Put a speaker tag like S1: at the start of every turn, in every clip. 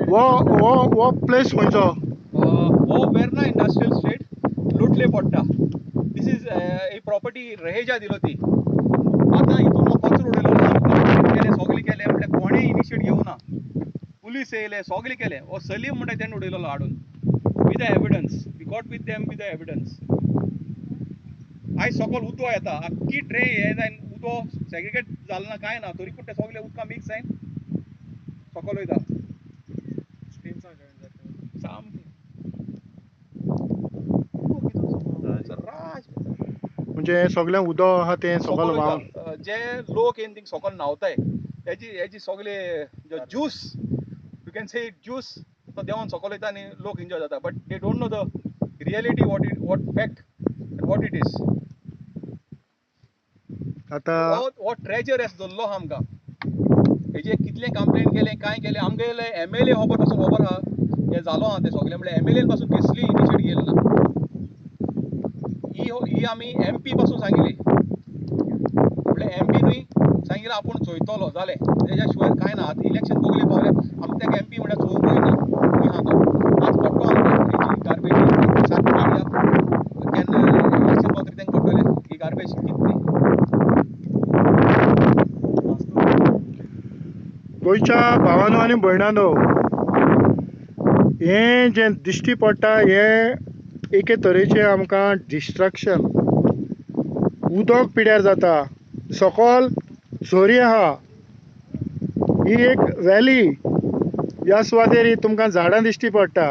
S1: वो वो वो प्लेस खंयचो?
S2: हो वेर्ना इंडस्ट्रियल स्टेट लुटले पडटा. This is he property Raheja दिलो ती. आतां हितून कचरो उडयलो, केले सगळें केलें, म्हटल्यार कोणें इनिशिएट घेवना. पुलीस येयले, सगळें केलें. हो सलीम म्हणटा तेणें उडयलेलो हाडून with the evidence. We got with them with the evidence. आयज सकल उदक येता, आख्खी ट्रे हे जायन उदक सेग्रिगेट जालें ना कांय ना, तरी पूण तें सगळें उदकां मिक्स जायन सकल वयता. सामकें
S1: म्हणजे सगळें उदक आहा तें सकल व्हांवन
S2: जे लोक येवन थिंग सकल न्हांवताय तेजी हेजी सगळे juice, you can say it juice, तो देंवन सकल वयता आनी लोक एन्जॉय जाता. But they don't know the reality, what it, what fact, what it is.
S1: आतां
S2: हो ट्रेजर एस दवरलो आहा आमकां. हेजे कितलें कंप्लेन केलें कांय केलें, आमगेले एम एल ए खबर पासून खबर आहा हें जालो आहा तें सगळें. म्हणल्यार एम एल एन पासून कसली इनिशिएट घेयली ना. ही ही आमी एम पी पासून सांगिल्ली, म्हणल्यार एम पी न्हय सांगिल्लें आपूण चोयतलो जालें, तेज्या शिवाय कांय ना. आतां इलेक्शन बगले पावलें, आमी ताका एम पी म्हणल्यार चोवंकूय ना खंय आहा तो. आज पडटलो आमकां हेजी गार्बेज सारकी काडया, केन्ना इलेक्शन पावतरी तांकां पडटलें ही गार्बेज कितें ती.
S1: गोंयच्या भावानो आनी भयणांनो, हें जें दिश्टी पडटा हें एके तरेचें आमकां डिस्ट्रक्शन. उदक पिड्यार जाता, सकल झरी आहा, ही एक व्हॅली. ह्या सुवातेर तुमकां झाडां दिश्टी पडटा.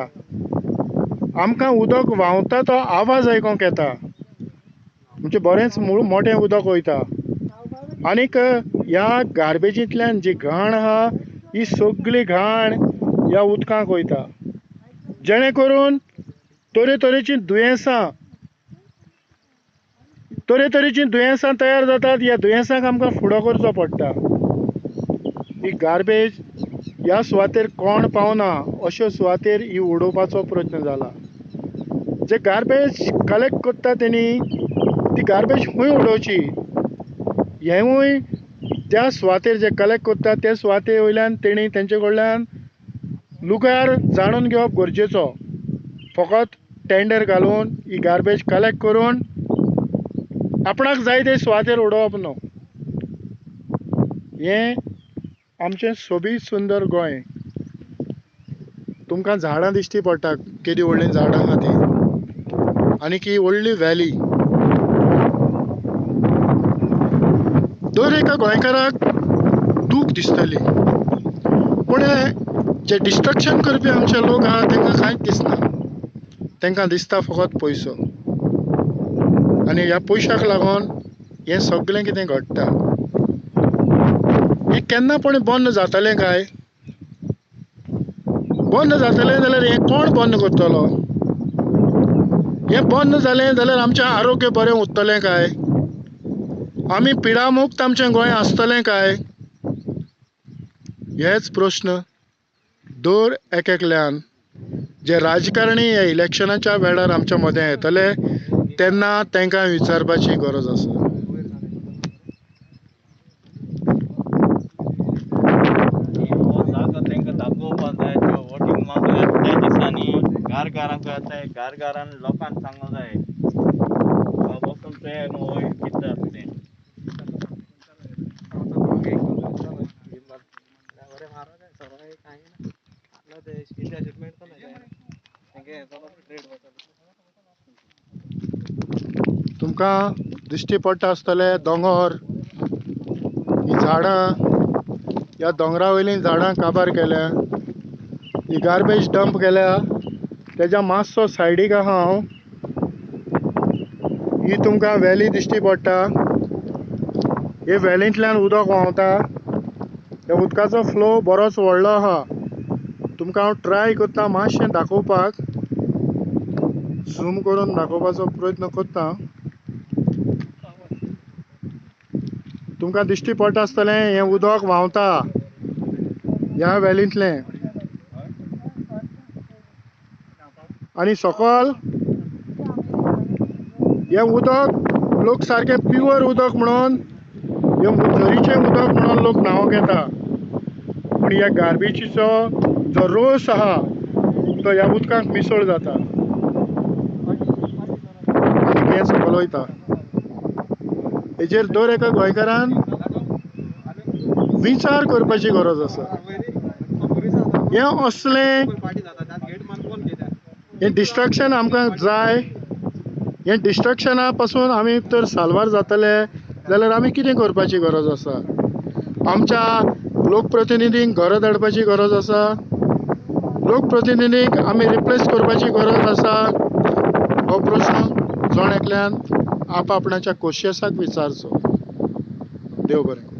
S1: आमकां उदक व्हांवता तो आवाज आयकोंक येता, म्हणजे बरेंच मोटें उदक वयता. आनीक ह्या गार्बेजींतल्यान जी घाण आहा ही सगळी घाण ह्या उदकांक वयता, जेणे करून तरेतरेचीं दुयेंसां, तरेतरेचीं दुयेंसां तयार जातात. ह्या दुयेंसांक आमकां फुडो करचो पडटा. ही गार्बेज ह्या सुवातेर कोण पावना अश्यो सुवातेर ही उडोवपाचो प्रयत्न जाला. जे गार्बेज कलेक्ट करता तेणी ती गार्बेज खंय उडोवची हेंवूय त्या सुवातेर जे कलेक्ट करता त्या सुवाते वयल्यान तेणी तेंचे कडल्यान लुगार जाणून घेवप गरजेचो. फकत टेंडर घालून ही गार्बेज कलेक्ट करून आपणाक जाय ते सुवातेर उडोवप न्हू. हें आमचें सोबीत सुंदर गोंय. तुमकां झाडां दिश्टी पडटा, केदी व्हडलीं झाडां आहा ती, आनी ही व्हडली व्हॅली. दर एका गोंयकाराक दूख दिसतली, पूण जे डिस्ट्रक्शन करपी आमचे लोक आहा तांकां कांयच दिसना. तांकां दिसता फकत पयसो, आनी ह्या पयशाक लागून हें सगळें कितें घडटा. हें केन्ना पण बंद जातलें काय? बंद जातलें जाल्यार हें कोण बंद करतलो? हें बंद जालें जाल्यार आमचें आरोग्य बरें उरतलें काय? आमी पिडामुक्त आमचें गोंय आसतलें काय? हेच प्रश्न दर एक एकल्यान जे राजकारणी ह्या इलेक्शनाच्या वेळार आमच्या मदें येतले तेन्ना तांकां विचारपाची गरज आसा.
S3: हो जागो तांकां दाखोवपाक जाय, वोटींग मागूंक येता त्या दिसांनी घर घरांक येताय, घर घरान लोकांक सांगूंक जाय वचून चोया न्हू वयर कितें जाता तें.
S1: तुमकां दिश्टी पडटा आसतले दोंगर, ही झाडां, ह्या दोंगरा वयलीं झाडां काबार केल्या, ही गार्बेज डंप केल्या. तेज्या मातसो सायडीक आहा हांव. ही तुमकां व्हॅली दिश्टी पडटा. हे व्हॅलींतल्यान उदक व्हांवता. ह्या उदकाचो फ्लो बरोच व्हडलो आहा. तुमकां हांव ट्राय करता मातशें दाखोवपाक, झूम करून दाखोवपाचो प्रयत्न करता. तुमकां दिश्टी पडटा आसतलें हें उदक व्हांवता ह्या व्हॅलींतलें. आनी सकल हें उदक लोक सारकें प्युअर उदक म्हणून, हें झरीचें उदक म्हणून लोक न्हांवक येता. पूण ह्या गार्बेजीचो जो रोस आहा तो ह्या उदकांत मिसळ जाता आनी हें सकयल वयता. हेजेर दर एका गोंयकारान विचार करपाची गरज आसा. हें असलें हें डिस्ट्रक्शन आमकां जाय. हें डिस्ट्रक्शना पासून आमी तर साल्वार जातले जाल्यार आमी कितें करपाची गरज आसा? आमच्या लोकप्रतिनिधींक घरा धाडपाची गरज आसा. लोकप्रतिनिधींक आमी रिप्लेस करपाची गरज आसा. हो प्रस्न जण एकल्यान आपआपणाच्या कोशियसाक विचारचो. देव बरें करूं.